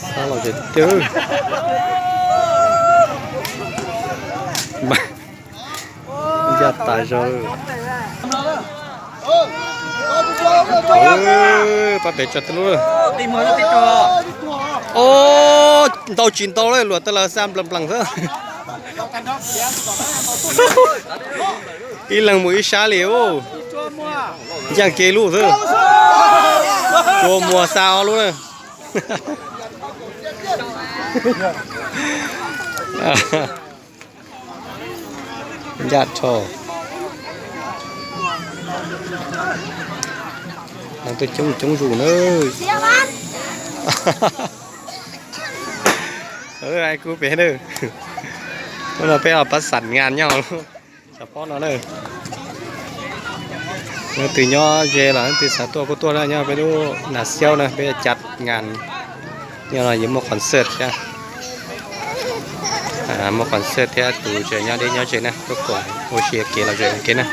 Sab los tiag tiag. Ncaj tas zog. Pab pem tso tib lub. Ntau tsis ntau lawm, luam tas los xa nplees nplees xwb. Ib leeg mus ib sab li. Ncaj kev lub xwb. Tua muag xa ob lub na. Ncaj dhau. Leej twg coob coob zus na. Kub pem na. Hnub no peb ho pab xam ngas nyob cov pob no na. Leej twg nyob ze los leej twg xav tuaj kuj tuaj na, nyob peb lub Nas Xiaub na, peb cav ngas. Nyob no yuav muaj concert thiab. Muaj concert thiab, tus nyob deb nyob ze na tuaj koom ua si kev lom zem ua ke na.